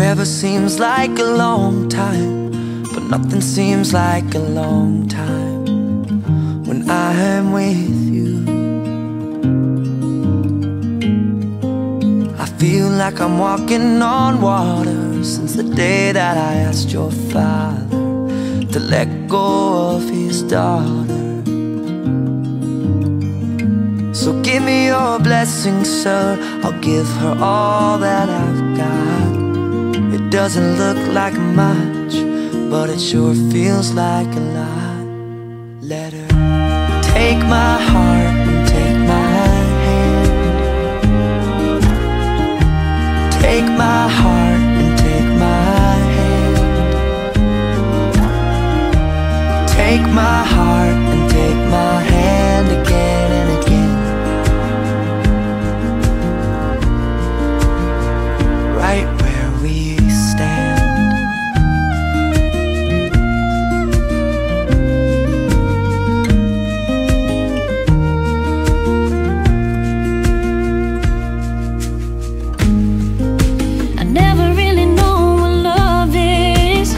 Forever seems like a long time, but nothing seems like a long time when I am with you. I feel like I'm walking on water since the day that I asked your father to let go of his daughter. So give me your blessing, sir, I'll give her all that I've got. It doesn't look like much, but it sure feels like a lot. Let her take my heart and take my hand. Take my heart and take my hand. Take my heart and take my hand again and again. Right where we stand. I never really know what love is.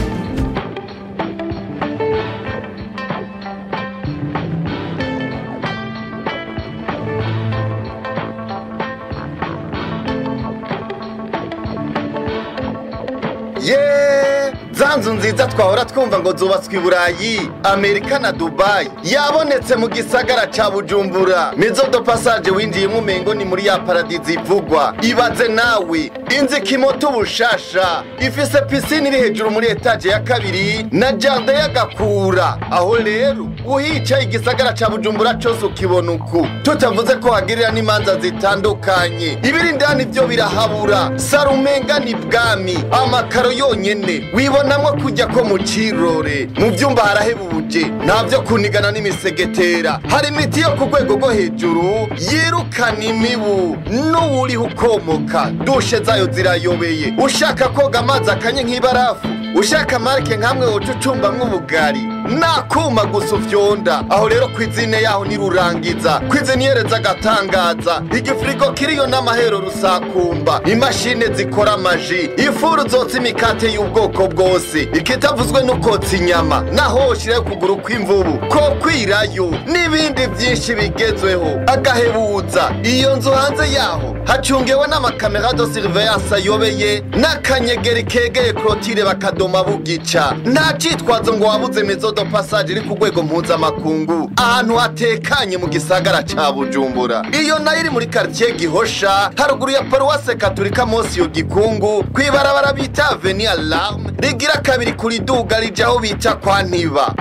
Ye za nzu nziza twahora twumva ngo zubatswe i Burayi, Amerika na Dubai, yabonetse mu gisagara ca Bujumbura. Maison de passage winjiyemo umengo ni muri ya paradizo ivugwa. Ibaze nawe inzu ikimoto ubushasha, ifise piscine iri hejuru muri etage ya kabiri na jardin y'agakura. Aho rero uhicaye igisagara ca Bujumbura cose ukibona uku, tutavuze ko hagirira n'imanza zitandukanye. Ibiri indani vyo birahabura, sarumenga ni bwami, amakaro yonyene wibonamwo kujya ko mu cirore. Mu vyumba harahebuje, nta vyo kunigana n'imisegetera, hari imiti yo ku rwego rwo hejuru yirukana imibu n'uwuriho ukomoka. Dushe zayo zirayobeye, ushaka koga amazi akanye nk'ibarafu, ushaka marike nkamwe woca ucumbamwo ubugari, nakuma gusa ufyonda. Aho rero kwizine yaho nirurangiza, kwiziniyereza agatangaza, igifirigo kiriyo n'amahero rusakumba, imashine zikora amaji, ifuru zotsa imikate y'ubwoko bwose, ikitavuzwe n'ukotsa inyama, naho woshirayo ukuguru kw'imvubu ko kwirayo, n'ibindi vyinshi bigezweho. Agahebuza iyo nzu hanze yaho hacungewe n'amakamera de surveillance ayobeye n'akanyegeri kegeye clôture bakadoma bugica. Nta citwazo ngo wabuze maison de passage iri ku rwego mpuzamakungu, ahantu hatekanye mu gisagara ca Bujumbura. Iyo nayo iri muri quartier Gihosha, haruguru ya paruwase Katolika munsi yo Gikungu, kw'ibarabara bita Avenue Alarme rigira kabiri kuri duga rija aho bita kwa Ntiba.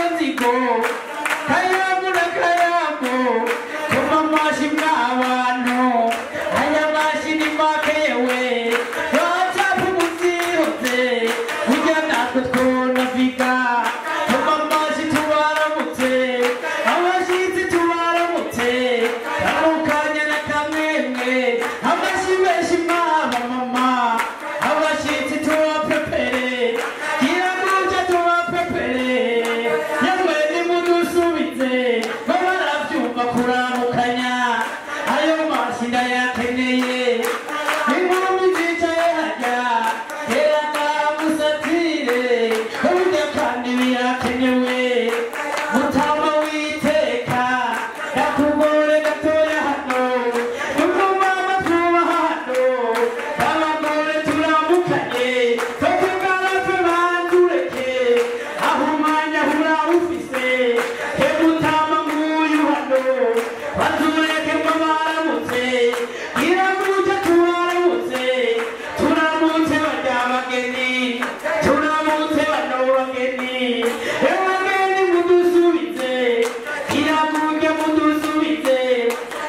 iyo nzigo Kayamu na kayamu Kuma mashi mw'abantu Aya mashi ni make yewe Wacapu muzihoze Burya natwe twonafika Kuma mashi tubaramutse Abashitsi tubaramutse Tamukanya na kamwemwe Amashi menshi mwaba mama Abashitsi tubapepere Kiramuja tubapepere Yemwe nimudusubize Babaravyumva kuramukanya Ayo mashi ndayakeneye Inkumi zicaye harya Hera namusatire Burya kandi birakenewe Mutama witeka Ndakugore gatoya hano Nuko mama twubaha hano Abagore turamukanye Twebwe bandureke Aho umwanya urawufise He mutama nguyu hano Batureke ngo baramutse Kiramuja tubaramutse Turamutse barya bageni Turamutse bano bageni Ebageni mudusubize Kiramuja mudusubize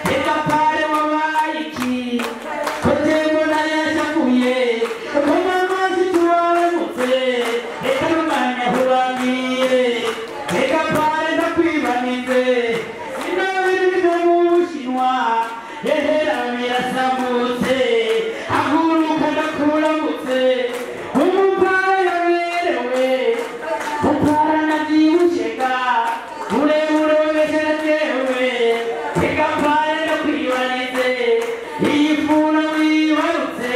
Reka pare wabaye iki Kotego nayashakuye Koma amazi tubaramutse Reka numanya hurangiye Reka pare ndakwibanize Inabiri biva mu Bushinwa Ehera birasamutse Haguruka ndakuramutse Umupara yaberewe Upara navyibusheka Urebure webeshera jewe Reka pare ndakwibanize Iyi fura wibarutse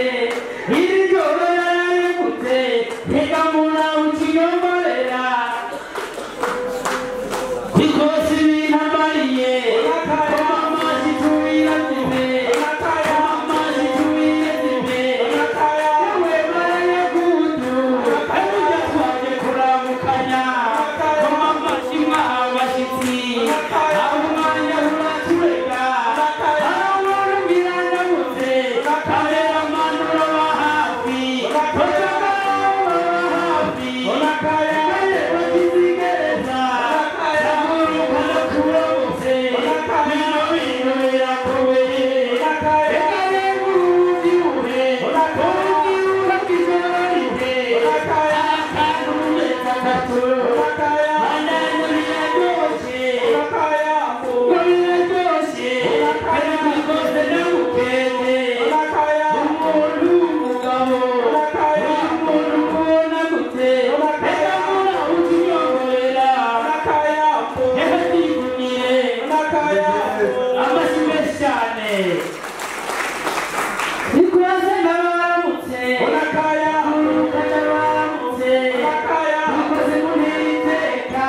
Iri joro yararemutse Reka mura ukinyomborera Bikosi bintambariye Koma amazi tubirazime Koma amazi tubirazime Yewe marayagudu Ebuja twaje kuramukanya Koma amazi mwabashitsi Aho umwanya uraturega Aho birandamutse Kameramani uraba hafi Photographer uraba hafi Kare bakizigereza Haguruka ndakuramutse Bino bintu birakomeye Reka rero ubyibuhe Ubyibuhe bw'ijoro rihe Akantu gatatu Bandanye biraryoshe Ngo biraryoshe Ariko rwose ndagukende Umuntu w'umugabo Umuntu ubona gute Reka mura utunyongorera Reka twigumire Amashyi menshi cyane Ikoze ndabaramutse Haguruka ndabaramutse Ikoze muntiteka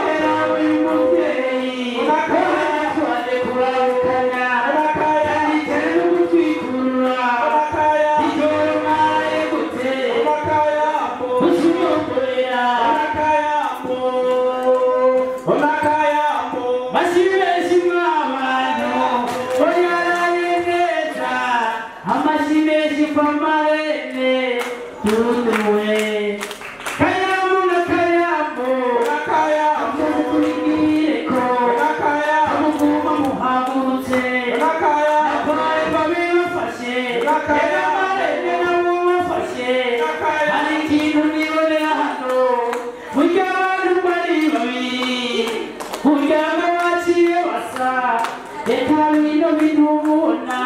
Hera uyu mubyeyi Ohana twaje kuramukanya Yandikere no gutwikurura Ijoro mwaraye gute Usunyongorera Mashyi menshi mw'abantu Oyaraye neza Amashyi menshi kwa marene Tuduwe Kayamu na kayamu Muze tubigireko Amuguma muhagurutse Nakwaye babibafashe Ega marene nabo bafashe Hari ikintu nibonera hano Burya abantu bari babiri Burya ngo baciye basa Reka bino bintu ubona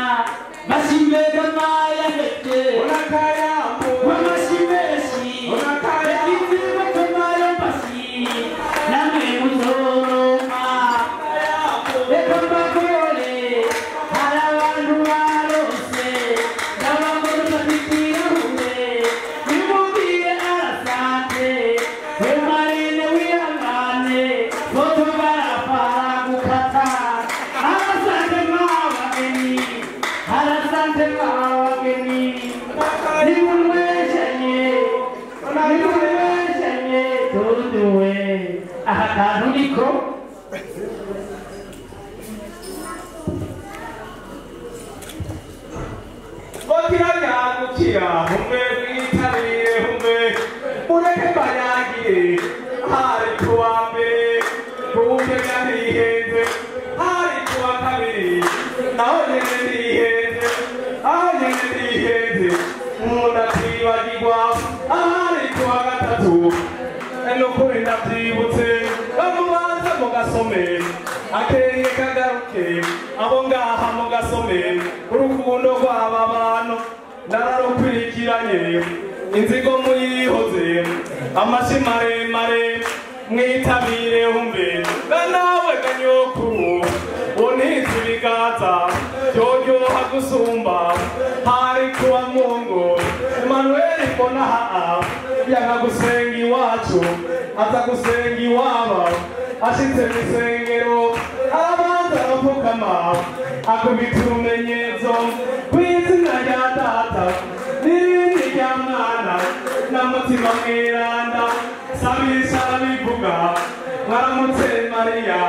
Mashyi meza mayahete Amashyi menshi Reka inzira tumara amashyi Namwe muzoroma Reka mbagore Hari abantu barose N'abagore bafite irahure Nimubwire arasante We marene wihangane Foto barapara gukata Arasante mwabageni Arasante mwabageni Nimumweshenye Nimumweshenye Tuduwe Aha kantu niko Kiranyagukira umwe mwitabire umwe mureke mbayagire hari kuba itatu nukuri ndabyibutse bamubanza mugasome akenge kagaruke abo ngaha mugasome urukundo rw'aba bantu nararukurikiranye inzigo muyihoze amashi maremare mwitabire humbe nawe ganyokuru unitse ibiganza byoryoha gusumba hari kuwa Mungu Emmanuel Mbonaha yanga gusenga iwacu aza gusenga iwabo ashitse mw'isengero arabanza arapfukama akubita urumenyetso kw'izina rya data n'irindi rya mwana na mutima mweranda sabisha arabivuga mwaramutse Mariya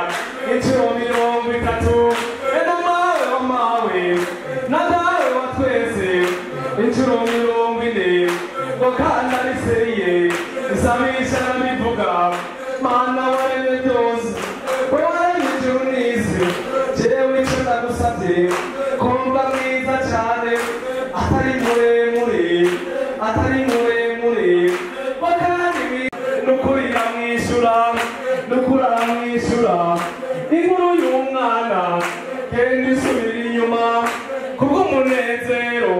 inshuro 30 ena mawe wa mawe na dawe wa twese inshuro 40 ngo kandi ariseriye isabisha arabivuga mana waremye byose we waremye ijuru n'isi jewe ico ndagusavye kumva mwiza cane atari muremure atari muremure ngo kandi nukuri aramwishyura nukuri aramwishyura inkuru y'umwana genda isubira inyuma kubw'umunezero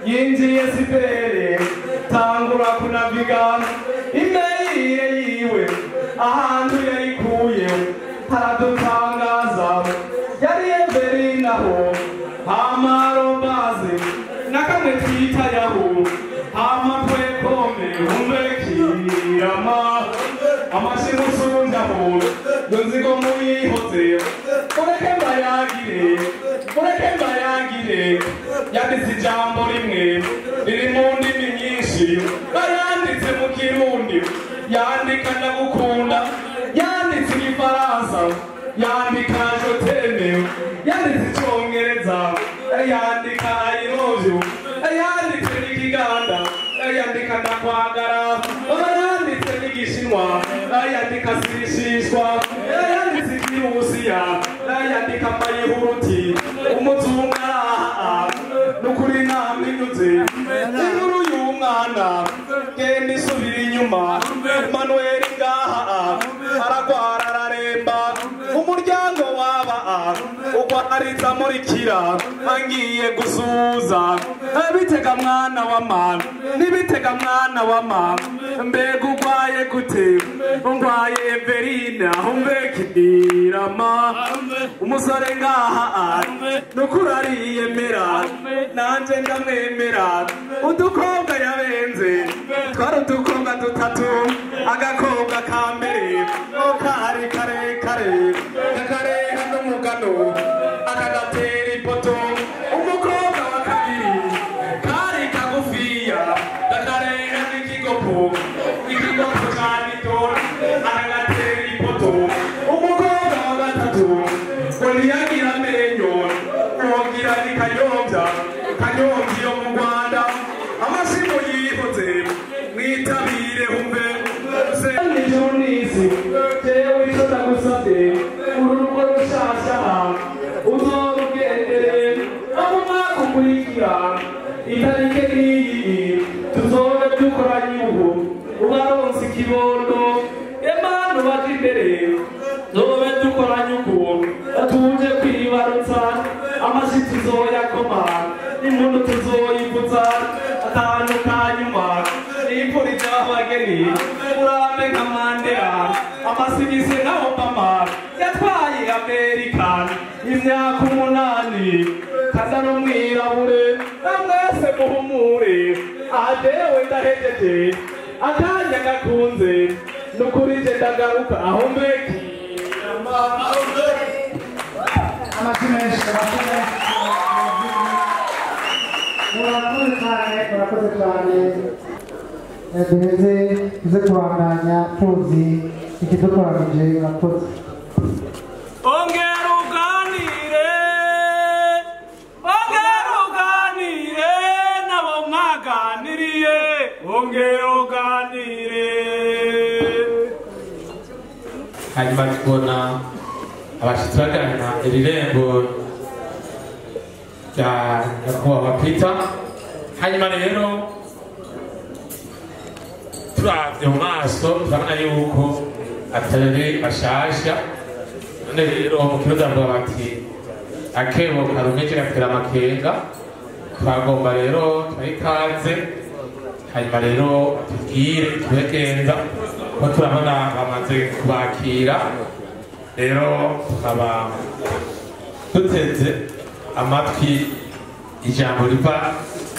yinjiye sibere tangura kunaviga imbeyiye yiwe ahantu yayikuye haradutangaza yari Everinaho hamarobaze na kamwe twita yahu hama twekome humekirama amashimusunjaho yonzigo muyihoze mureke mbayagire mureke mbayagire yanditse ijambo rimwe riri mu ndimi nyinshi bayanditse mu Kirundi yandika ndagukunda yanditse igifaransa yandika je t'aime yanditse icongereza yandika I love you yanditse n'ikiganda yandika ndakwagara yanditse n'igishinwa yandika sirishishwa yanditse ikirusiya yandika mayihuti umuzungu araha nukuri namwinyuze inkuru y'umwana genda isubira inyuma Emmanuel ngaha aragwara araremba umuryango waba ugwariza murikira angiye gusuza bitega mwana wa mama nibitega mwana wa mama mbega ugwaye gute ngwaye Everina humbekirama umusore ngaha nukuri ariyemera nanje ndamwemera udukobwa yabenze twari udukobwa dutatu agakobwa ka mbere kari karekare kakareha n'umugano akagatera ipoto umukobwa wa kabiri kari kagufiya kakareha n'ikigopo ikigopo ca nitora akagatera ipoto umukobwa wa gatatu ngo ntiyagira amenyo wogira ni Kanyombya Kanyombya yo mu Rwanda amashimo yihoze mwitabire humve ijuru n'isi jewe ico ndagusavye uru rugo rushasha uzorugendere abo umwaka ukurikira itarike n'iyi tuzobe dukoranye ubu ubaronse ikibondo emanu baje imbere tuzobe dukoranye ubu tuje kwibarutsa amashi tuzoyakoma impundu tuzoyivuza akantu ka nyuma nipfuriza abageni urame nka Mandela amasigisi nka Obama yatwaye Amerika imyaka 8 kaza n'umwirabure namwese muhumure ajewe ndahejeje akanya gakunze nukuri je ndagaruka aho mbeki amashyi menshi amashyi menshi murakoze cyane murakoze cyane duheze tuze kubandanya tuzi ikidukoranije murakoze ongera uganire ongera uganire nabo mwaganiriye ongera uganire hanyuma tubona abashitsi bagana iri rembo rya nyakubahwa Peter hanyuma rero Turavye mu maso turabona yuko atari bashasha. None rero mu kirundi bavuga bati akebo karumeje gatera amakenga. Twagomba rero tubahe ikaze, hanyuma rero tubwire tubegenza ko turabona bamaze kubakira. Rero tukaba duteze amatwi ijambo riva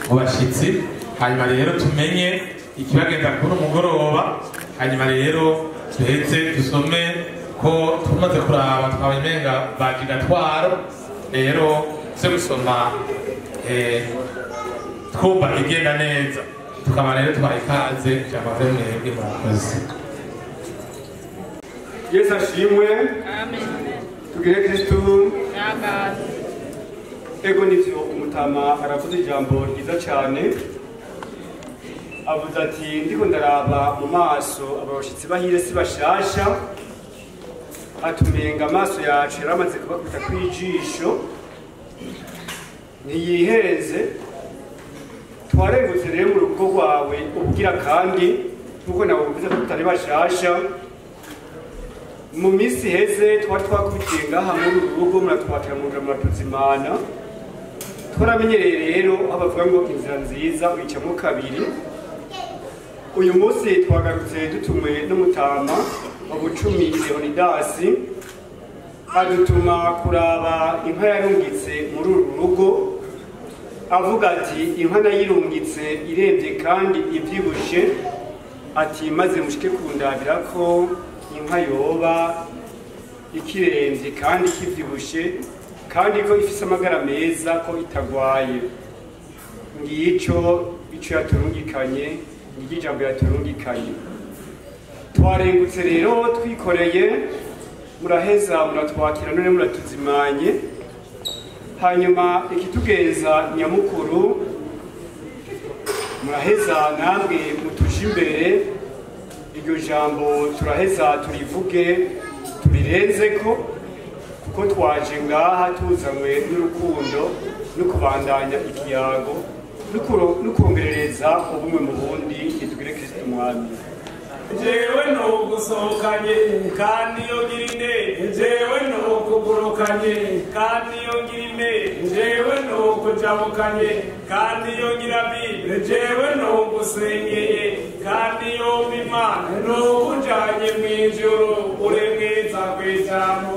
mu bashitsi, hanyuma rero tumenye ikibagenda kuri umugoroba, hanyuma rero duheze dusome ko tumaze kuraba twabonye umenga baje gatwaro. Rero tuze gusoma twumva igenda neza. Tukaba rero tubaha ikaze, ijambo ryo mwebwe murakoze. Yesu ashimwe. Amen. Tugire Kristu. Amen. Ego nivyo umutama aravuze ijambo ryiza cyane. Avuze ati ndiko ndaraba mu maso abashitsi bahire si bashasha, atumenga amaso yacu yaramaze kubakubita kwijisho ntiyihenze. Twarengutse rero mu rugo rwawe ubwira kandi nkuko nawe uvuze ko tutari bashasha. Mu minsi iheze twari twakubitiye ngaha muri uru rugo, muratwakira mu nda muratuzimana. Twaramenyereye rero aho bavuga ngo inzira nziza uyicamo kabiri. Uyu munsi twagarutse dutumwe n'umutama wa Bucumi Leonidasi, adutuma kuraba inka yarungitse muri uru rugo. Avuga ati inka nayirungitse irembye kandi ibyibushe, ati maze mushike kundabira ko inka yoba ikirembye kandi ikivyibushe kandi ko ifise amagara meza ko itagwaye. Ngico ico yaturungikanye, ngiryo ijambo yaturungikanye. Twarengutse rero twikoreye, muraheza muratwakira none muratuzimanye. Hanyuma ikitugenza nyamukuru, muraheza namwe mutuje imbere, iryo jambo turaheza turivuge turirenzeko, kuko twaje ngaha tuzanywe n'urukundo no kubandanya ikiyago no kongerereza ubumwe mu bundi. Nitugire Kristo Umwami. Jewe nugusohokanye kandi iyo ngira intege, jewe nukugurukanye kandi iyo ngira intege, jewe nukujabukanye kandi iyo ngira Bible, jewe nugusengeye kandi iyo mpa Imana, nukujanye mw'ijuru uri mwiza kw'ijambo.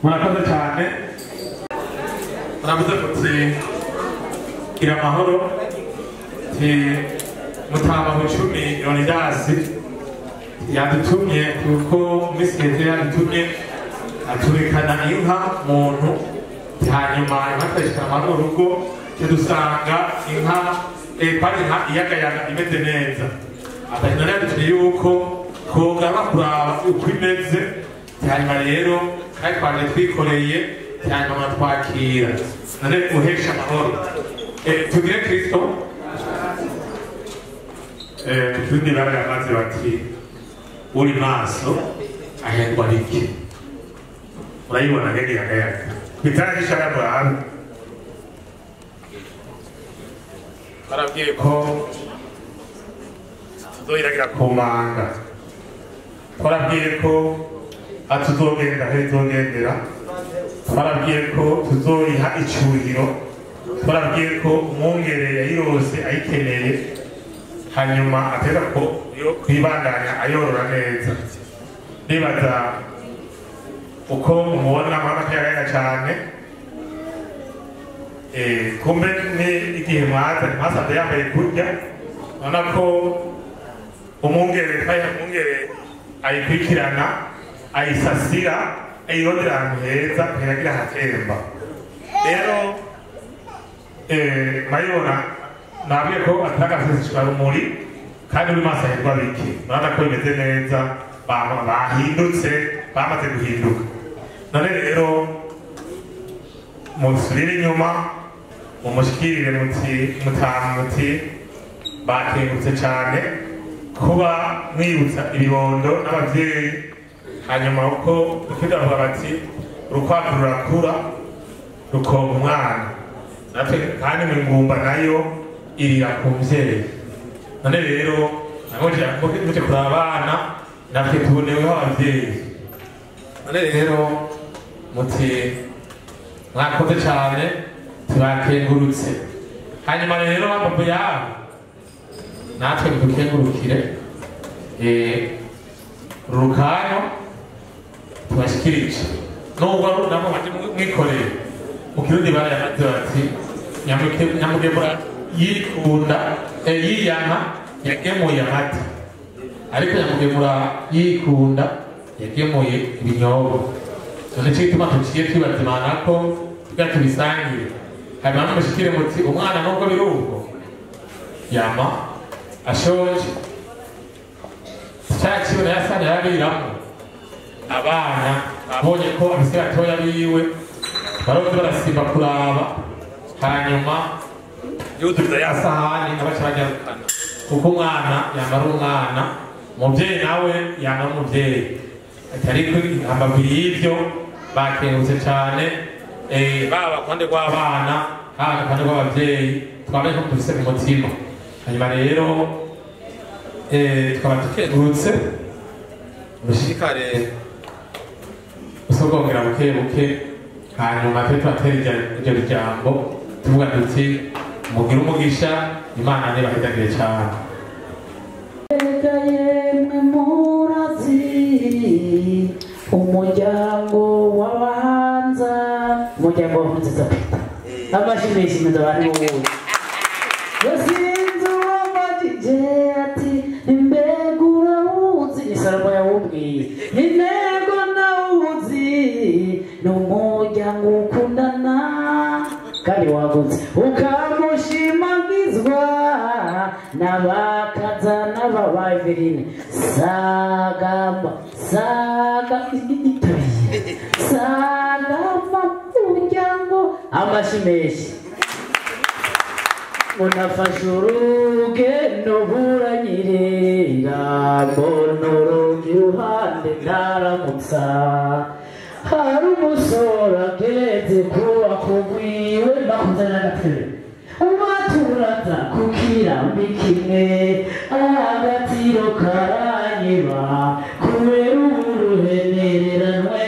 Murakoze cyane. Murakoze muti gira amahoro. Ti mutama Bucumi Leonidasi yadutumye kuko minsi iheze yadutumye aturikana inka muntu, hanyuma inka twayishikana mu rugo dusanga inka kwari inka iyagayaga imeze neza. Ati none yadutumye yuko twogama kuraba uko imeze, hanyuma rero kandi twaje twikoreye, hanyuma twakira none uhesha amahoro. Tugire Kristo. Tundi barayamaze bati uri maso ahendwa n'iki. Urayibona ngenge yagayaga bitaragisha murabe. Barabwiye ko tuzoyiragira ku manga, twarabwiye ko atuzogenda aho izogendera, twarabwiye ko tuzoyiha icyuhiro, twarabwiye ko umwungere yayirose ayikeneye, hanyuma ateza ko kwibandanya ayorora neza. Nibaza uko mubona mama kayagayaga cyane. Kumbe ni igihe mwaza mwasanze yambaye kurya, ubona ko umwungere twayiha umwungere ayikurikirana ayisasira ayirondera ahantu heza ntiragira hatemba. Rero mayibona nabwiye ko atari rumuri kandi uri maso ahirwa bike. Murabona ko bimeze neza, bahindutse, bamaze guhinduka. None rero musubire inyuma mumushikirire muti mutamu muti bakengutse cyane kuba mwibutsa ibibondo n'abavyeyi, hanyuma uko ukidavuga bati urukwavu rurakura rukonka umwana, natwe kandi mu ngumba nayo irira ku mvyeyi. None rero Muje kuraba abana natwe tuboneweho abavyeyi. None rero muti mwakoze cane, turakengurutse. Hanyuma rero bambavu yabo natwe dukengurukire rukano tubashikirije, nubwo nabo baje mwikoreye. Mu Kirundi barayamaze bati nyamugemura yikunda yiyama yagemuye amata, ariko nyamugemura yikunda yagemuye ibinyobwa. None cyo gituma tuciye twibazimana ko tugira tubisangire. Hanyuma mushikire muti umwana nubwo biri ubwo yama ashoje cya kibona yasanye yarabiramo abana abonye ko abise batoya biwe baroze barasimba kuraba, hanyuma yuzuza ya sahani abaca banyarukana, kuko umwana yamara umwana, umuvyeyi nawe yamara umuvyeyi. Ariko hambavu y'ivyo bakengurutse cane, baba ku ruhande rw'abana haba ku ruhande rw'abavyeyi, twamenye ko dufise ku mutima. Hanyuma rero tukaba dukengurutse, mushishikare usogongera buke buke, hanyuma tube turatera iryo jambo tuvuga tuti mugire umugisha, Imana ntibahitagire cane. Yemwe murazi umuryango w'abahanza, umuryango w'abahanza Peter, amashyi menshi meza abantu bose. Yasinze uwambajije ati mbega urawuzi, ni Salomo yawubwiye, intego nawuzi ni umuryango ukundana kandi wagutse, ukamushimagizwa n'abakaza n'ababaye Everine. Sagamba saga itabire sagamba umuryango, amashyi menshi. Unafashe urugendo buranyirira, mbona urugi iruhande ndaramutsa, hari umusore ageze kuba kugwiwe bakunze n'agatebe ubaturaza kukirambi kimwe, agatiro karanyiba kubera uburuhenereranwe,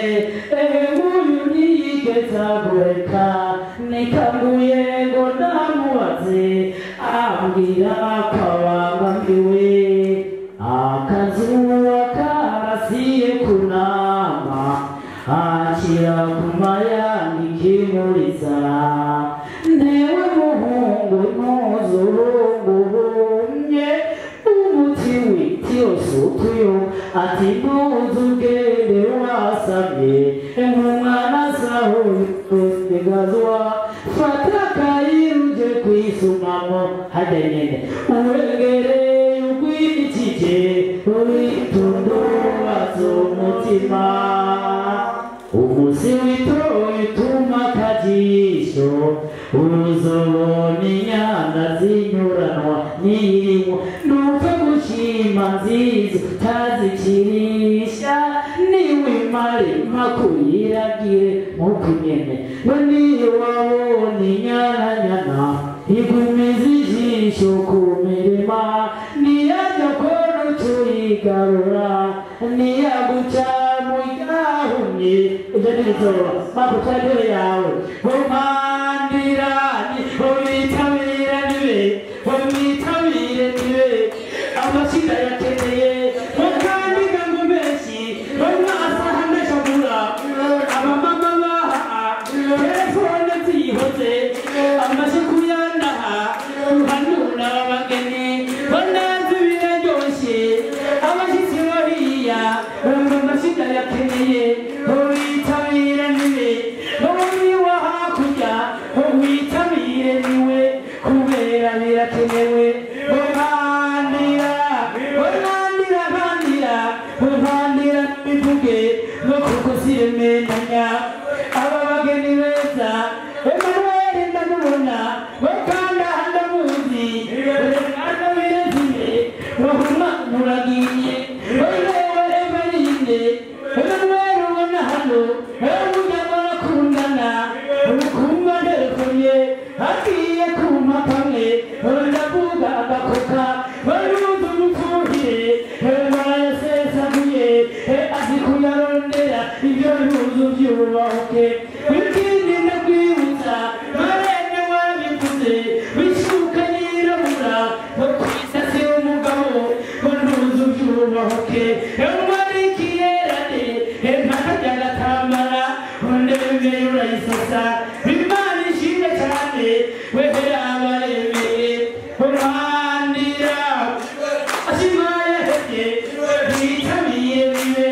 nguyu ntiyigeze agureka, nikaguye ngo ndamubaze, ambwira ko abangamiwe, akazuba karasiye kunama, akira ku mayange ikimuriza, ntewe muhungu ntuzurunguhumye, umuti w'itiyosutuyo ati ntuzu ugende wasamye, nk'umwana asahuye fata akayira uje kwisumamo hajya nyene, urengereye ugwikije witundubaza umutima, umusi witoye utuma akajisho, uzobona inyana zinyuranwa n'irimwo, nupfe gushima nziza utazikirisha, niwimare makuyiragire nkuko nyene, ngo niyo wabona inyana igumiza ijisho ku mirima, niyajya kona utuyigarura, niyaguca mu ryahumye, ibyo ntibizoba maguca intebe yawe, bumpandirani bubitabira nibe, bubitabire nibe, amashyiga yakeneye, mukandika ngo menshi, bamwasaha ndashagura, abamama baha, telefone zihoze, amashyi yanaha, ruhanura abageni, banazi biraryoshye, abashyitsi bariya, bumva amashyiga yakeneye, bubitabira nibe, bumwe hakurya, bubitabire niwe, kubera birakenewe, bumpandira, bumpandira, mpandira, bumpandira bivuge, no kuko sirementanya, aba bageni beza, Emmanuel ndamubona, bakanda ndamuzi, Renata birezime, bahuma muragiye, bayewe Emeline, Emmanuel ubona hano, umuryango barakundana, urukumba nderekomye, agiye kuma kamwe, ndavuga agakoka, baruzi umufuhi, ntubahuke emwarikiyerane empaka gatambara undebe urayisasa Imana ishimwe cyane wehera abaremeye umwandira ashimaye heke bitabiye bibe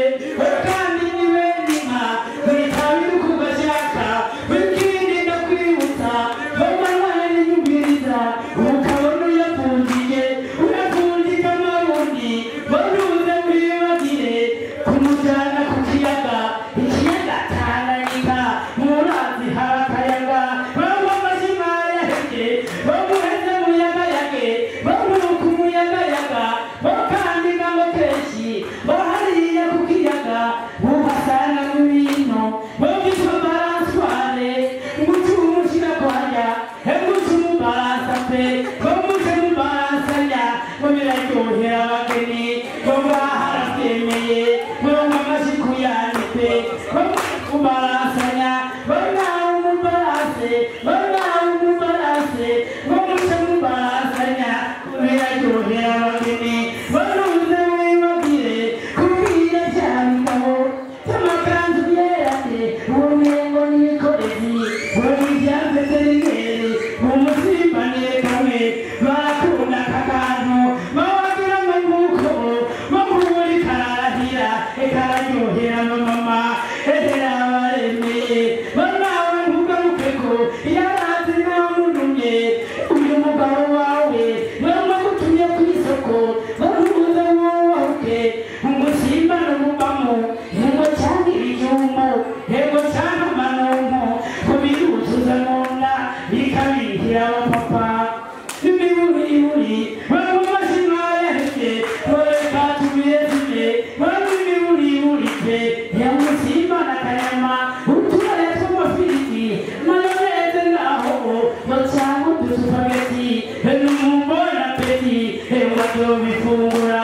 kandi nibe nima bitabira uko bashaka bikindi ndakwibutsa bamara nyumviriza ukabona uyafungiye uyafungika amarundi baruze wibagire kumujyana ku kiyaga ikiyaga Tanganyika murazi hari akayaga bamwe amashima yaheke bamuheze muyagayage bamuruka umuyagayaga bakandika ngo kenshi bahariya ku kiyaga uhasanga mu bintu babyitwa baransware ngucumushyira kwanya ngucumubaransa pe bamuje mubaransanya ngo biraryohera abageni bo baharabyemeye bamwe amashyi kuyane pe bamubaransanya bamwawe umubaranse bamwawe umubaranse bamuce mubaransanya biraryohera abageni baruze wibagire kubwira bya bigabo by'amakanzu yerane uwo mwengo nikorezi uwo ni veterineri umusimbanire kamwe barakunda aka kantu babagira amanuko bamuri kararahira ekararyohera mama ehera abaremeye banawe ntugarukeko yarazi namunumye uyu mugabo wawe bamagutumye ku isoko baruze wubahuke umusimba n'umubamo ngo cyangwa ibijumbu ngo cyangwa amanonko kubiruzuza mu nda bikabihira abapapa n'imiburiburi bamwe amashima yahebye bareka tubiyezime bamwe imiburiburi pe yamusimba na kanyama uturare tw'amafiriti mayoneze naho bacanga udusupageti n'umumbona peti batobifungura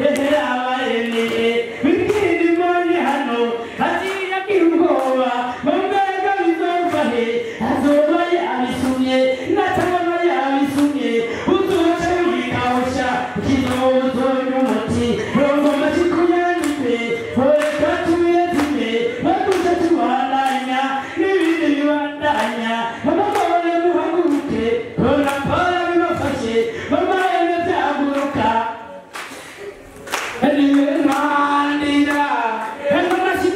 ehera abaremeye bikindi mbonye hano agiye agira ubwoba bambega bizova he azoba yabisumye nataba yabisumye uzoca wikawusha kizozonya umuti rongo amashyi yanditse horeka tubiyezime baduce tubandanya n'ibindi bibandanya bamagore muhaguruke bonapara bibafashe bamareme byaguruka Mandira, amashyi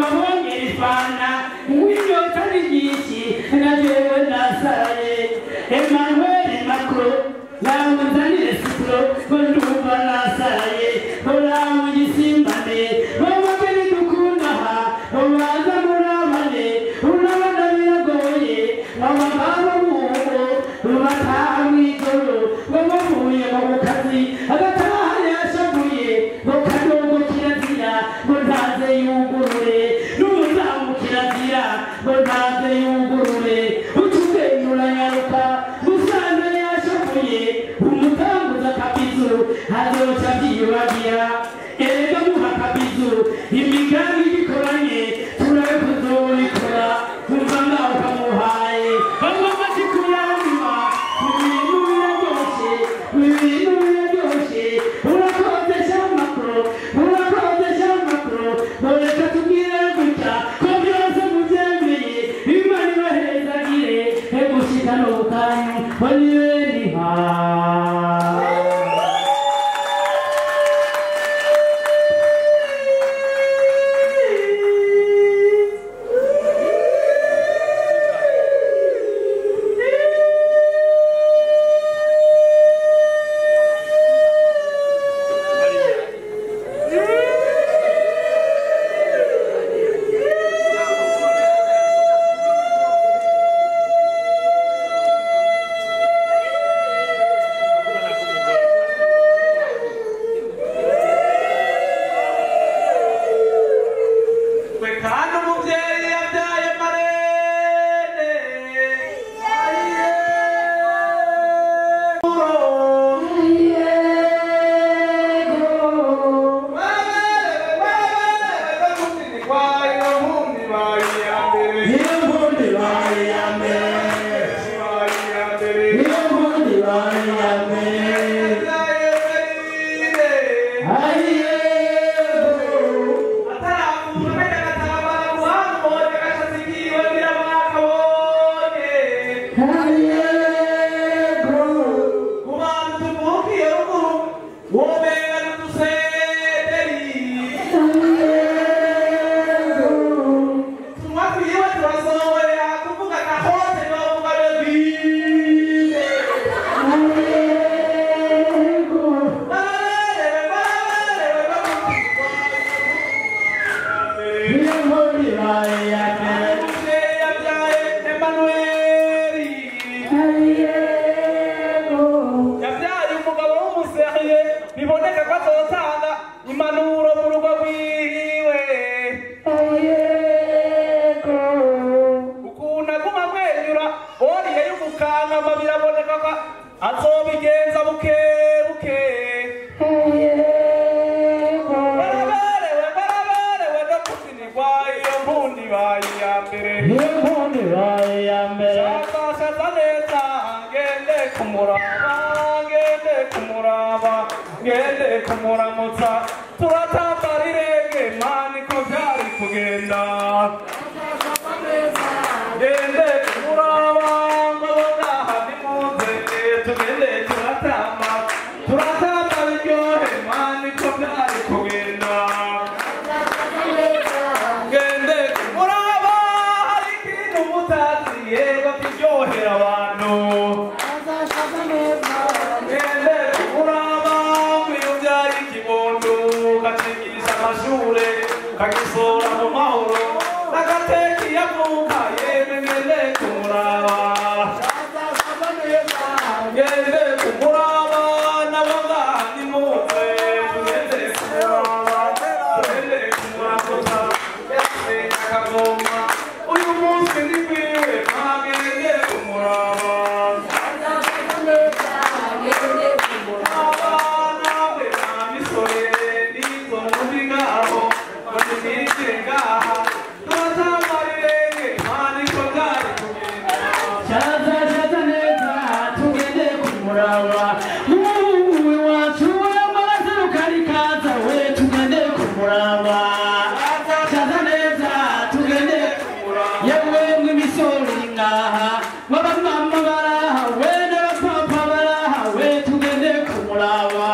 babonye ifana w'inyota ni nyinshi na jewe nasaraye Emmanuel Macron namuzanire sipuro ngo ndumva nasaraye uramugisimbane bamageni dukunda aha ubanza murabane urabona biragoye abagabo b'ubu bataha mw'ijoro ngo bavuye mu kazi agataha yashavuye ngo kadogo kirazira ngo ntaze yugurure n'umuzamu kirazira ngo ntaze yugurure utubwenge uranyaruka musanze yashavuye umutambuza akabizu azoca abyiyubagira erega muha akabizu imigambi igikoranye turabe kuzobikora kumva ngaho kamuhaye bamwe amashyi kuyanywa ibintu biraryoshe ibintu biraryoshe urakodesha amakuru urakodesha amakuru reka tubwire gutya ko byose mubyemeye Imana ibahezagire gushika n'ubukanyu bonibe niha. Womenga n'udusederi Tumakwiwe turasohoya kuvuga kahote novuga bebile Yabyaye umugabo w'umuseriye biboneka ko azotanga impanuro mu rugo rwiwe ukuntu aguma amwenyura boriye y'ugukankama biraboneka ko azobigenza buke buke baraberewe baraberewe no kuzinirwa iyo mbundi ibaye iya mbere Iyo mbundi ibaye iya mbere shakashaza neza ngende kumuraba ngende kumuraba ngende kumuramutsa turatamba rirenge mani ko byari kugenda ngende kumuraba ngo ngaha nimuze tugende turatamba turatamba biryohe mani ko byari kugenda ngende kumuraba hari ikintu mutazi yego kiryohera abantu ngende kumuraba iyo byari ikibondo ukacigisha amashure ukagisora mu mahoro n'agateki yavuka yemwe ngende kumuraba ngende kumuraba nabo ngaha nimuze tugende kumuraba tugende kumuramuza yase akagoma uyu munsi ni kwiwe mpagende kumuraba abana be nta misore n'izo muri ngaho bazinije ngaha turatambarirenge mani ko byari kugenda Shaza shaza neza tugende kumuraba Muwe wacu w'amaraso kaza we tugende kumuraba Shaza neza tugende yewe mw'imisoro ngaha Baba mama baraha we n'abapapa baraha we tugende kumuraba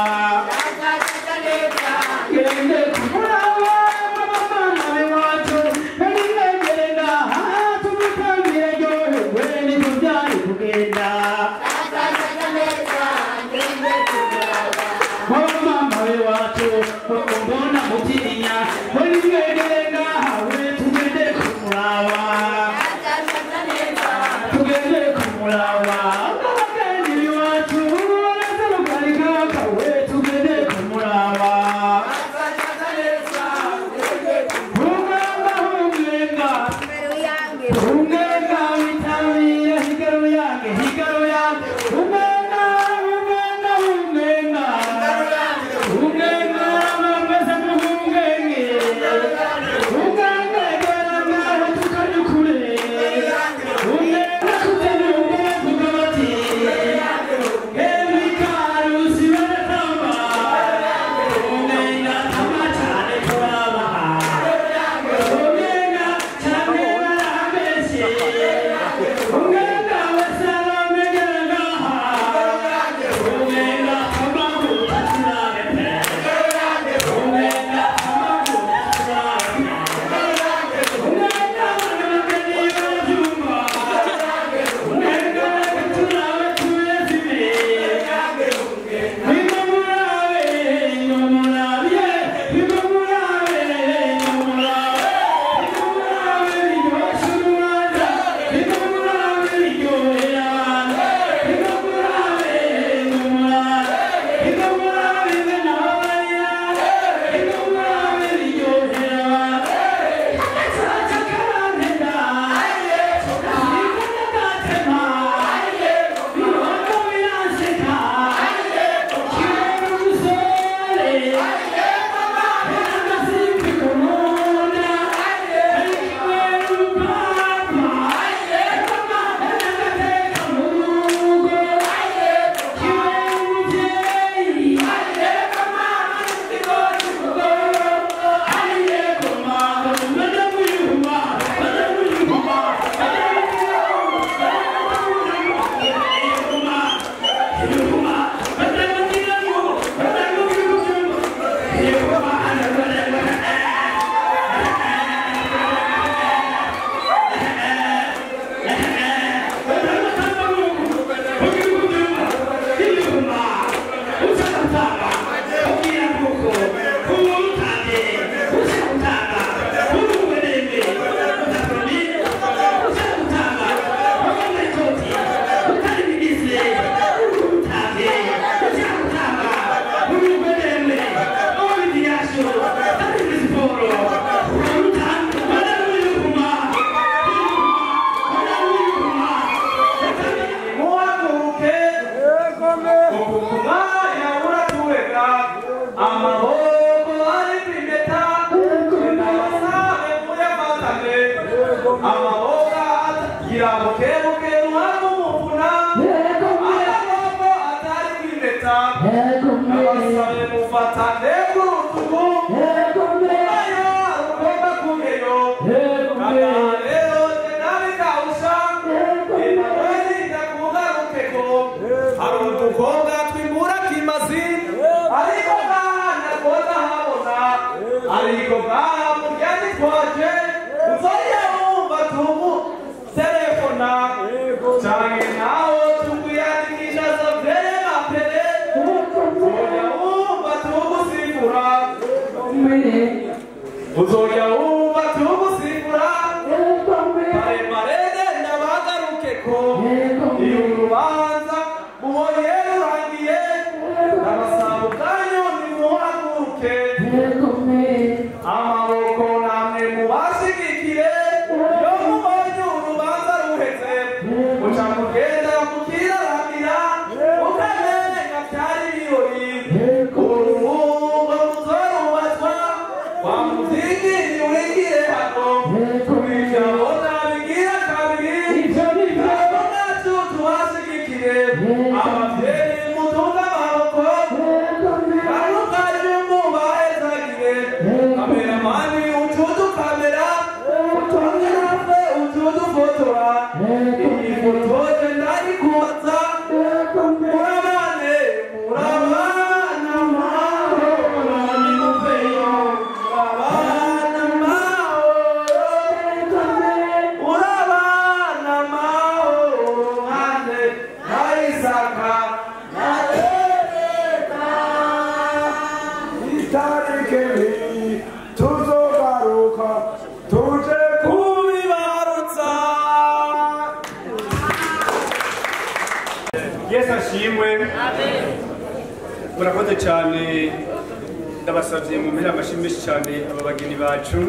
Gende kumuraba baba mama bewacu Nimwegere ngaha tumutambire ryoherwe niko byari kugenda Baba mama bewacu mbona mutinya we nimwegere ngaha we tugende kumuraba tugende kumuraba abagenzi iwacu baraserukari kaka we tugende kumuraba Ugamba humwenga humwenga witabire higaro yange higaro yange humwenga humwenga humwenga humwenga mwese muhungenge Amaboko ari kw'impeta n'abasabe muyafatane amaboko agira bukebuke ruhanga umuvuna amaboko atari kw'impeta n'abasabe mufatane ku rutugu ayo rugomba kugeyo kanda rero nabikawusha Emanueli ndakugarukeko hari udukobwa twimbura kimazi ariko ngaha ndakunda habona ariko ngaha muryani twaje uzoya wumva tumu telefona canke nawe tukuyandikisha savere mapere uzoya wumva tumusigura uzoya wumva tumusigura maremare genda bagarukeko iyo urubanza mubonye rurangiye n'amasabo kanyu nimuhaguruke amaboko namwe mubashigikire iyo mubonye urubanza ruheze muca mugenda mukiraramira mukamenga byari ibirori urubugo muzorubatswa wa muziki niwigire hano kubijabona bigira kabiri ntabwo nacu tubashigikire abavyeyi mutunze amaboko barukanyu mubahezagire kameramani ucuze kamera utunyarafe ucuze ufotora iyi foto je ndayikubaza murabane murabana mahoro nimuveyo murabana mahoro murabana mahoro nkande na Isaka na Rebeka. Itariki tuzogaruka tuje kubibarutsa. Yesu ashimwe. Murakoze cyane, ndabasabye mu mpera amashyi menshi cyane aba bageni bacu.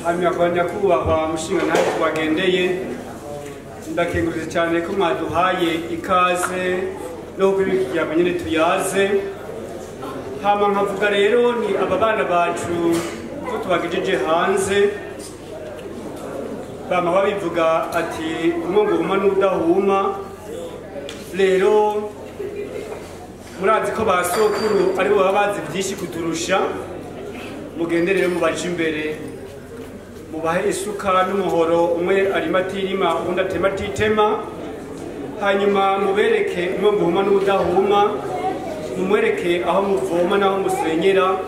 Hanyuma kwa nyakubahwa mushinga nawe twagendeye, ndakengurutse cyane ko mwaduhaye ikaze no kuri iki kiyago nyine tuyaze. Hama nkavuga rero ni aba bana bacu ko tubagejeje hanze, bama babivuga ati umwongo uhuma n'udahuma. Rero murazi ko ba sokuru aribo baba bazi byinshi kuturusha, mugende rero mubaje imbere mubahe isuka n'umuhoro, umwe arima atirima uwundi atema atitema, hanyuma mubereke umwongo uhuma n'udahuma, mumwereke aho muvoma n'aho musenyera,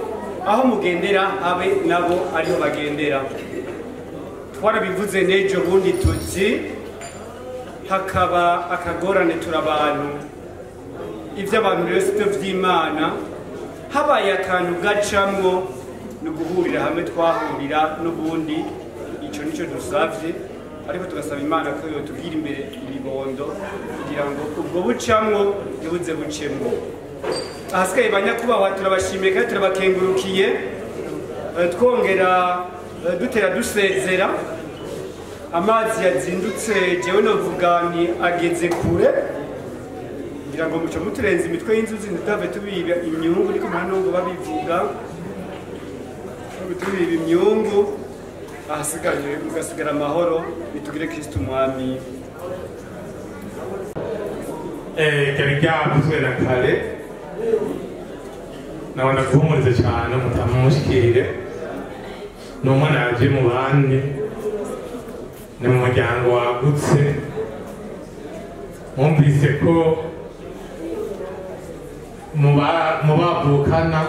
aho mugendera habe nabo ariho bagendera. Twarabivuze n'ejo bundi tuti hakaba akagorane turabantu, iby'abantu rero si byo by'Imana, habaye akantu gacamwo ni uguhurira hamwe twahurira n'ubundi, icyo nicyo dusavye, ariko tugasaba Imana ko yotubwira imbere ibibondo kugira ngo ubwo bucamwo ntibuze bucemwo. Ahasigaye banyakubahwa turabashimiye kandi turabakengurukiye, twongera dutera dusezera. Amazi yazindutse jewe novuga ni ageze kure, ngira ngo muco muturenze imitwe y'inzuzi ntitave tubiba imyungu, niko nta nubwo babivuga tubiba imyungu. Ahasigaye mugasigara amahoro, nitugire Kristo umwami. Byari byavuzwe na kare, nabona guhumuriza cyane mutamushikire, ni umwana yaje mu bandi, ni mu muryango wagutse. Mwumvise ko mu bavukana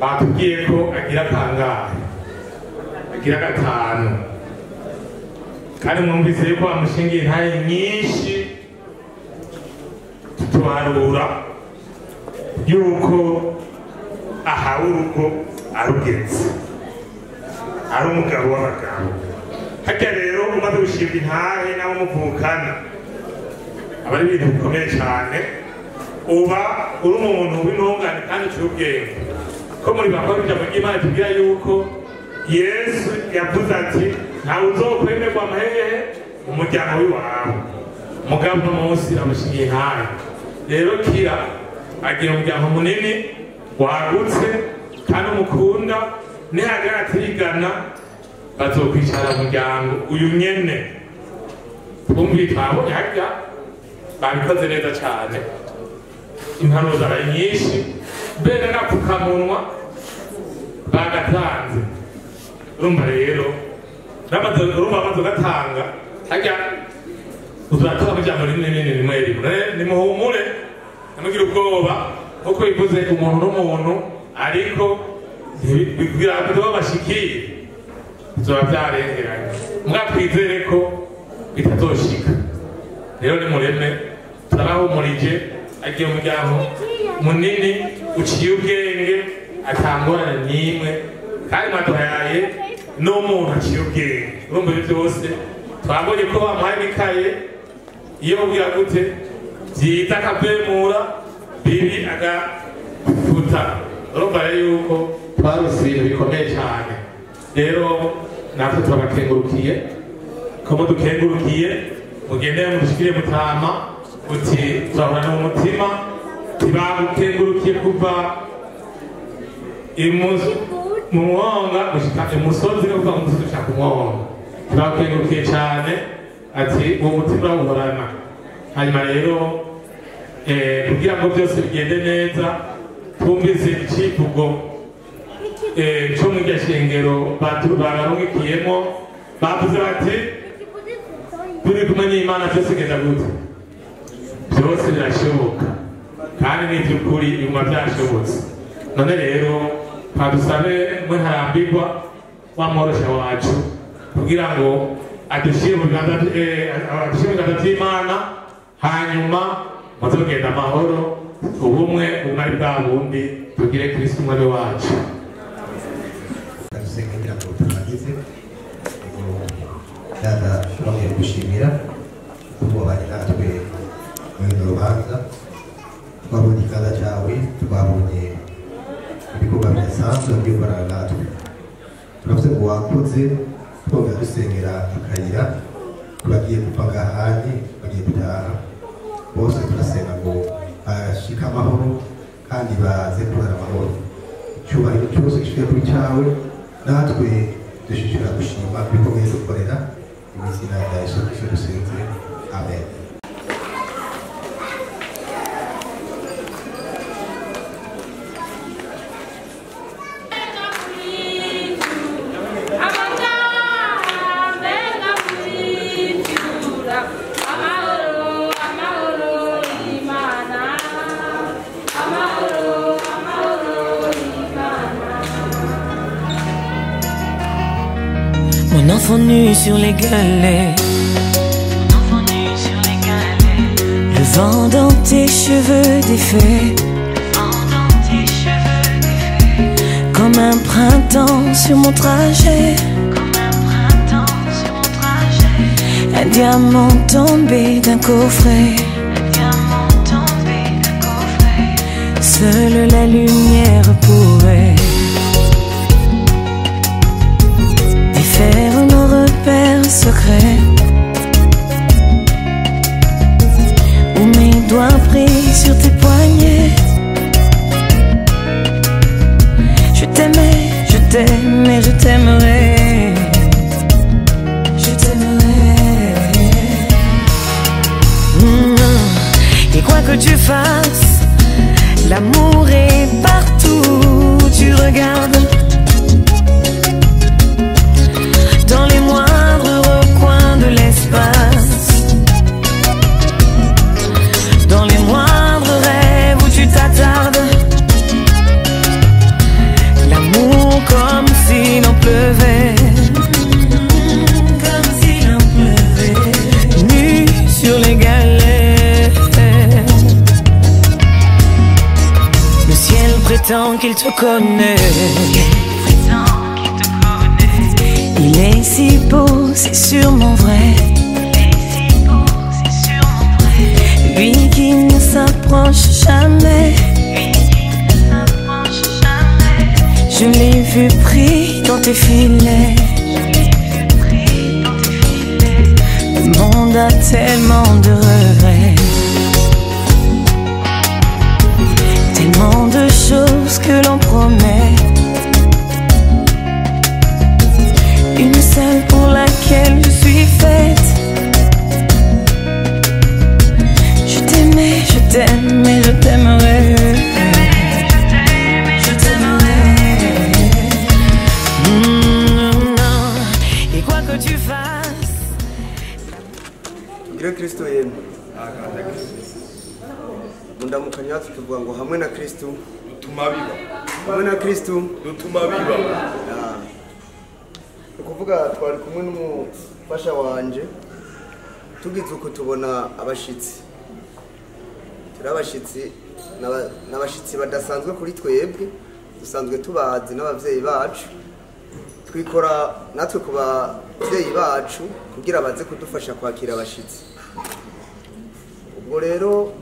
batubwiye ko agira kangahe, agira gatanu, kandi mwumvise yuko bamushingiye intahe nyinshi, tutuharura yuko ahawe urugo arugeze, ari umugabo w'abagabo. Harya rero umaze gushinga intahe n'abo muvukana aba ari ibintu bikomeye cyane, uba uri umuntu w'intungane kandi uciye ubwenge. Ko muri bakora ijambo ry'Imana tubwira yuko Yesu yavuze ati ntawe uzokwemerwa amahehe mu muryango w'iwawe. Mugabo uno munsi amushingiye nkayo. Rero Kira agira umuryango munini wagutse kandi umukunda, nihagera atirigana bazokwicara mu muryango uyu nyene. Twumviye twabonye harya babikoze neza cane, impanuro zabaye nyinshi, mbere n'agapfukamunwa bagatanze. Urumva rero urumva bamaze gatanga harya uzatora ijambo rinini rinini rimwe rimwe. Nimuhumure, ntimugire ubwoba, kuko bivuze umuntu n'umuntu, ariko kugira ngo bashikiye bizoba byarengeranye. Mwatwizere ko bitazoshika. Rero nimureme, turabahumurije, agiye umuryango munini uciye ubwenge, atangorane n'imwe, kandi mwaduhaye n'umuntu aciye ubwenge. Urumva ibyo byose twabonye ko bamuhaye n'ikaye, iyo ubwira gute byiza akavemura, bibi agafuta. Urumva rero yuko twarose ibintu bikomeye cyane. Rero natwe turabakengurukiye, ko mudukengurukiye mugende mudushikire mutama uti turahorana mu mutima, tibagukengurukiye kuva mu mwonga gushika imusozi, no kuva mu musozi gushika ku mwonga. Turabakengurukiye cyane, ati uwo mutima urawuhorana. Hanyuma rero kugira ngo byose bigende neza, twumvise icivugo co mu iryo bararungikiyemo, bavuze bati turi kumwe n'Imana byose bigenda gute, byose birashoboka, kandi ni iby'ukuri biguma byashobotse. None rero twadusabe mwe ntarambirwa wa mworosha wacu, kugira ngo adushyire mu biganza by'Imana, hanyuma muze kugenda amahoro, ubumwe ubumwe bwa bundi, tugire Kristo umwami wacu. Kugira ngo turangize, data turongeye gushimira kuko wabanye natwe muri runo rubanza, twabonye ikiganza cyawe, twabonye ibikorwa bidasanzwe byo gukorana natwe. Turavuze ngo wakoze, twongera dusengera akayira, bagiye gupfa ngahanye, bagiye gutaha, bose turasenga ngo bashike amahoro kandi baze kurara amahoro. Icyubahiro cyose gishike kuri cyawe, natwe dushishikara gushima ibikomeye dukorera mu izina rya Yesu Kristo dusenze, amen. Mon enfant nu sur les galets, le vent dans tes cheveux défaits, comme un printemps sur mon trajet, un diamant tombé d'un coffret. Seule la lumière pourrait défaire nos repères secrets, où mes doigts pris sur tes poignets. Je t'aimais, je t'aime et je t'aimerai. Je t'aimerai. Et quoi que tu fasses, l'amour est partout où tu regardes, dans les moindres recoins de l'espace, dans les moindres rêves où tu t'attardes. L'amour comme s'il en pleuvait, comme s'il en pleuvait, nu sur les galets. Le ciel prétend qu'il te connaît. Il est si beau, c'est sûrement vrai. Lui qui ne s'approche jamais. Je l'ai vu pris dans tes filets. Le monde monde a tellement de regrets, tellement de choses que l'on promet. Une seule pour laquelle je suis faite. Je t'aimais, je t'aime et je t'aimerai. Je t'aimerai. Non. Et quoi que tu fasses. Tugire Kristo yemwe. Mundamukanya yacu tuvuga ngo hamwe na Kristo dutuma biba. Hamwe na Kristo dutuma biba. Ukuvuga twari kumwe n'umufasha wanje tugize uko tubona abashitsi. Turabashitsi n'abashitsi badasanzwe kuri twebwe, dusanzwe tubazi n'abavyeyi bacu. Twikora natwe ku bavyeyi bacu kugira baze kudufasha kwakira abashitsi. Ubwo rero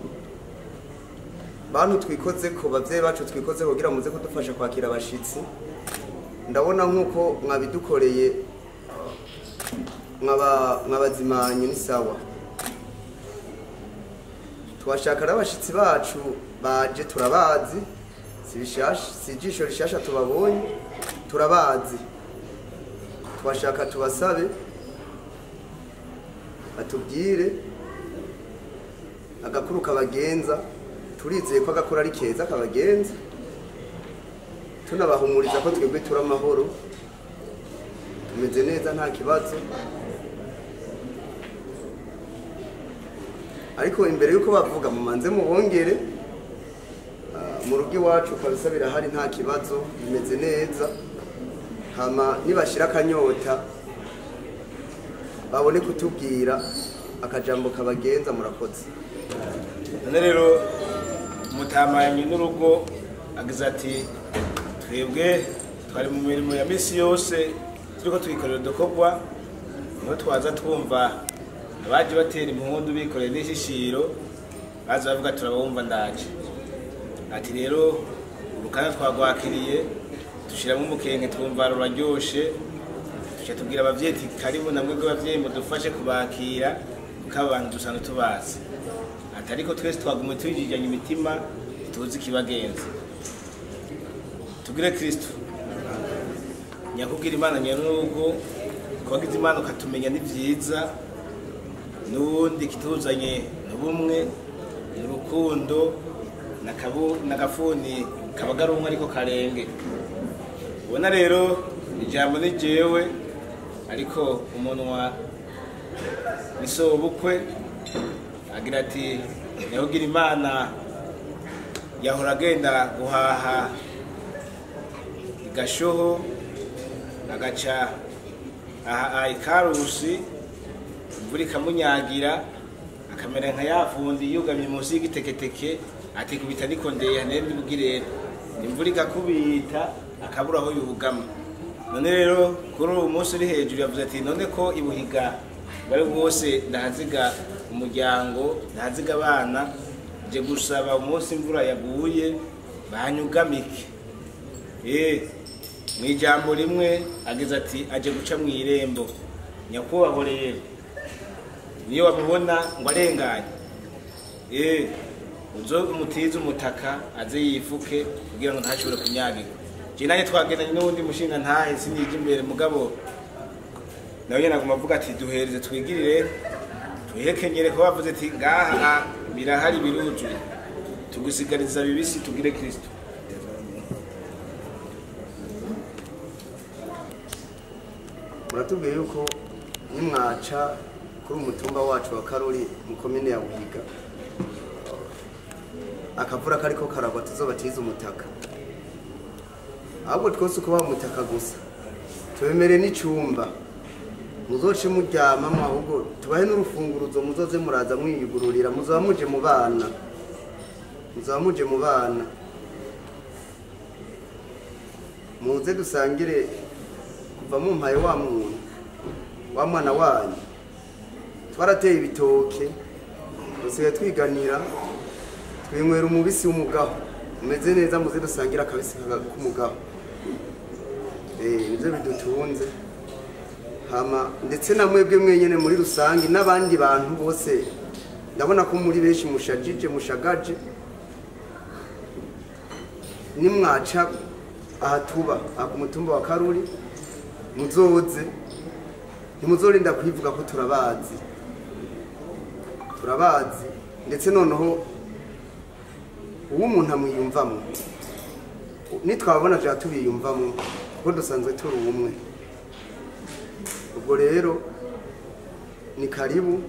bantu twikoze ko bavyeyi bacu twikoze kugira muze kudufasha kwakira abashitsi. Ndabona nkuko mwabidukoreye mwabazimanye ni sawa. Twashaka abashitsi bacu baje turabazi, si bishasha, si ijisho rishasha tubabonye, turabazi. Twashaka tubasabe batubwire agakuru kabagenza, turizeye ko agakuru ari keza kabagenza. Tunabahumuriza ko twebwe turi amahoro, tumeze neza nta kibazo. Ariko imbere yuko bavuga mumanze mubongere mu rugo iwacu kabisa birahari nta kibazo, bimeze neza. Hama nibashira akanyota babone kutubwira akajambo kabagenza. Murakoze. None rero mutamayanye n'urugo agize ati twebwe twari mu mirimo ya misi yose turiko twikorera udukorwa, niho twaza twumva abaje batera impundu bikoreye n'ishishiro, baza bavuga turabumva ndaje. Ati rero urukanda twagwakiriye dushiramo umukenke twumva ruraryoshe, duca tubwira abavyeyi ati karibu namwe bw'abavyeyi mudufashe kubakira kuko aba bantu dusanzwe tubazi. Ati ariko twese twagumye twijijanye imitima tuzi ikibagenza. Tugire Kristo nyakubwira Imana nyarugo kwagize Imana ukatumenya ni vyiza, nubundi kituzanye n'ubumwe n'urukundo n'agafuni kabagarumwe ariko karenge. Ubona rero ijambo ni jewe ariko umunwa ni sobukwe. Agira ati nyakugira Imana yahora agenda guhaha gashoho agaca aha ikarusi imvura ikamunyagira akamera nka yafundi yugamye munsi y'igiteketeke ati kubita niko ndeya nende bugire imvura ikakubita akabura aho yugama. None rero kuri uwo munsi uri hejuru yavuze ati none ko ibuhiga bari bwose ndahaziga umuryango ndahaziga abana je gusaba umunsi imvura yaguye banyugamike. Mu ijambo rimwe ageze ati aje guca mu irembo. Nyakubahwa rero niyo wamubona ngo arenganye, uzo umutize umutaka aze yifuke kugira ngo ntashobore kunyagirwa. Je nanjye twagendanye n'uwundi mushinga ntahe sinije imbere mugabo nawe nyene aguma avuga ati duhereze twigirire tuhekenyere ko bavuze ati ngaha birahari biruzuye tugusigariza bibisi tugire Kristo. Muratubwiye yuko nimwaca kuri umutumba wacu wa Karori mu komine ya Buhiga akavura kariko karagwa tuzobatiza umutaka. Ahubwo twose kuba umutaka gusa tubemere n'icumba muzoce muryamamwo, ahubwo tubahe n'urufunguruzo muzoze muraza mwiyugururira, muzoba muje mu bana, muzoba muje mu bana, muze dusangire kuva mumpaye wa muntu wa mwana wanyu. Twarateye ibitoke dusigaye twiganira twinywera umubisi w'umugaho umeze neza, muze dusangira akabisi k'umugaho. Nivyo bidutunze. Hama ndetse na mwebwe mwenyene muri rusangi n'abandi bantu bose, ndabona ko muri benshi mushajije mushagaje, nimwaca aha tuba aha ku mutumba wa Karuri muzoze, ntimuzorinda kwivuga ko turabazi, turabazi. Ndetse noneho uwo umuntu amwiyumvamo nitwabona ja tubiyumvamo kuko dusanzwe turi umwe. Ubwo rero ni karibu,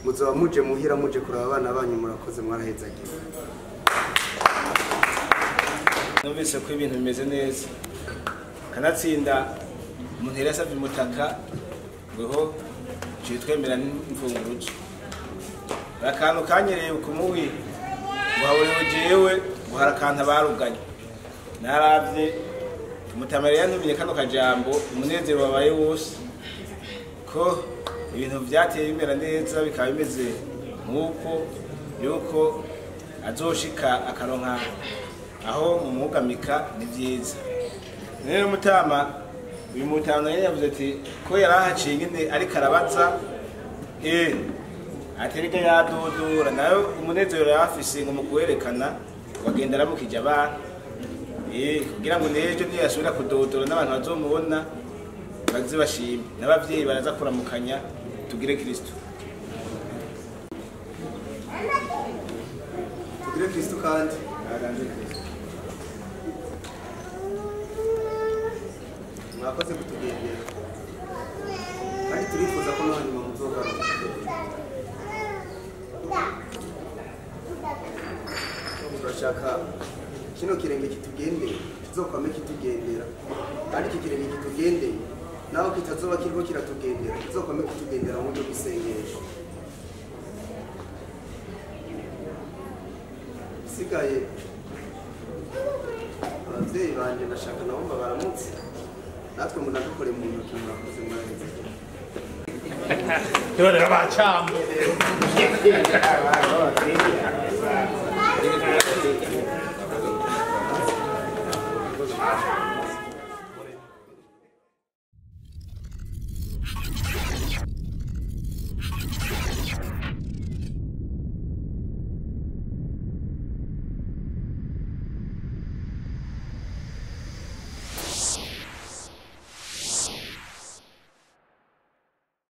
muzoba muje muhira muje kuraba abana banyu. Murakoze, mwarahezagiwe. Numvise ko ibintu bimeze neza, kanatsinda umuntu yari yasavye umutaka ngo ciye twemera n'imfunguruzo. Akantu kanyereye kumuwi ngo haburewe jewe ngo hari akantu baruganye. Naravye umutamariya yantumiye kano kajambo, umunezero wabaye wose ko ibintu vyateye bimera neza, bikaba bimeze nk'uko yuko azoshika akaronka aho mumugamika. Ni vyiza rero mutama, uyu mutama yari yavuze ati ko yarahaciye nyine ariko arabaza aterega yadudura nayo umunezero yafise ngo mu kuwerekana wagenda aramukije abana kugira ngo n'ejo niyasubira kudodora n'abantu bazomubona baze bashime, n'abavyeyi baraza kuramukanya. Tugire Kristo, tugire Kristo kandi mwakoze kutugendera, kandi turifuza ko no hanyuma muzogaruka. Turashaka kino kirenge kitugendeye kizokwame kitugendera, kandi iki kirenge kitugendeye naho kitazoba kiriko kiratugendera kizokwame kitugendera mu buryo bw'isengesho. Isigaye abavyeyi banje ndashaka nabo babaramutse, natwe munadukore mu ntoki. Murakoze, muraheze. None bacambo.